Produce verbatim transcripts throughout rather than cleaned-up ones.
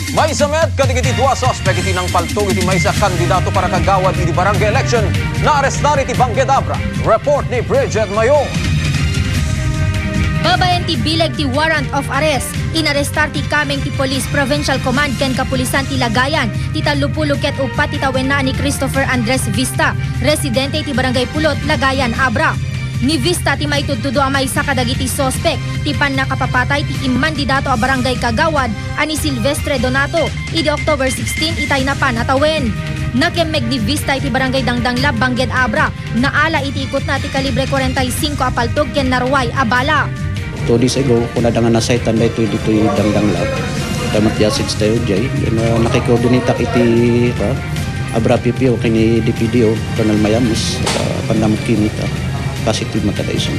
Maysa met kadagiti dua suspek iti nangpaltog iti maysa a kandidato para kagawad iti barangay election, naarestar iti Bangged Abra. Report ni Bridget Mayor. Babaen ti bileg ti warrant of arrest, inarestar ti kameng ti Police Provincial Command ken kapulisan ti Lagayan ti tallopulo ket uppat ti tawenna a ni Christopher Andres Vista, residente iti Barangay Pulot, Lagayan, Abra. Ni Vista ti maitudtudo a maysa kadagiti suspek ti pannakapapatay ti kimmandidato a barangay kagawad a ni Silvestre Donato idi October sixteen itay napan a tawen. Nakemmeg ni Vista iti Barangay Dangdangla, Bangged Abra. Naala iti ikutna ti kalibre kwarenta y singko a paltog ken naruay a bala. Two days ago, kunada nga nasaytan daytoy ditoy Dangdangla. Damat ti assets tayo jay. Then, uh, nakikoordinatak iti, uh, Abra P P O ken ni D P D O, Colonel Mayamus, uh, pandamag kinita. Positive matada isu.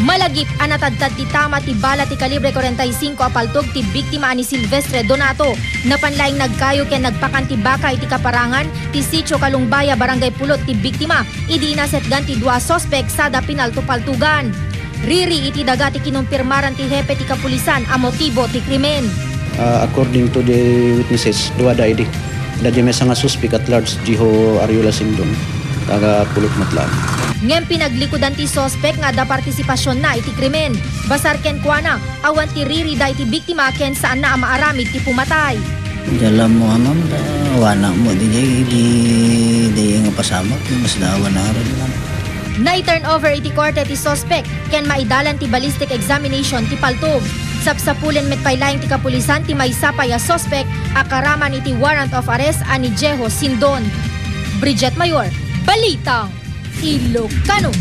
Malagip a natadtad ti tama ti bala ti kalibre kwarenta y singko a paltog ti biktima a ni Silvestre Donato. Napan laeng nagkayo ken nagpakan ti baka iti kaparangan ti Sitio Kalungbaya, Barangay Pulot ti biktima. Idi inasetgan ti dua a suspek sada pinaltopaltogan. Riri iti daga ti kinumpirmaran ti hepe ti kapulisan a motibo ti krimen. Ah, according to the witnesses, dua da idi. Da di maysa nga suspek at large, Jiho Ariola Sindon, taga Pulot Matlaan. Ngem pinaglikudan ti suspek nga adda partisipasionna iti krimen. Basar kenkuana, awan ti riri da iti biktima ken saanna a maaramid ti pumatay. Dala mo, ma'am, da, wana mo, di, di, di, di nga pasamak, di mas dawa na rin, ma'am. Nai-turn over iti korte ti suspek ken maidalan ti ballistic examination ti paltog. Sapsapulen met pay laeng ti kapulisan ti maysa pay a suspek a karaman iti warrant of arrest a ni Jeho Sindon. Bridget Mayor, Balitang Ilocano.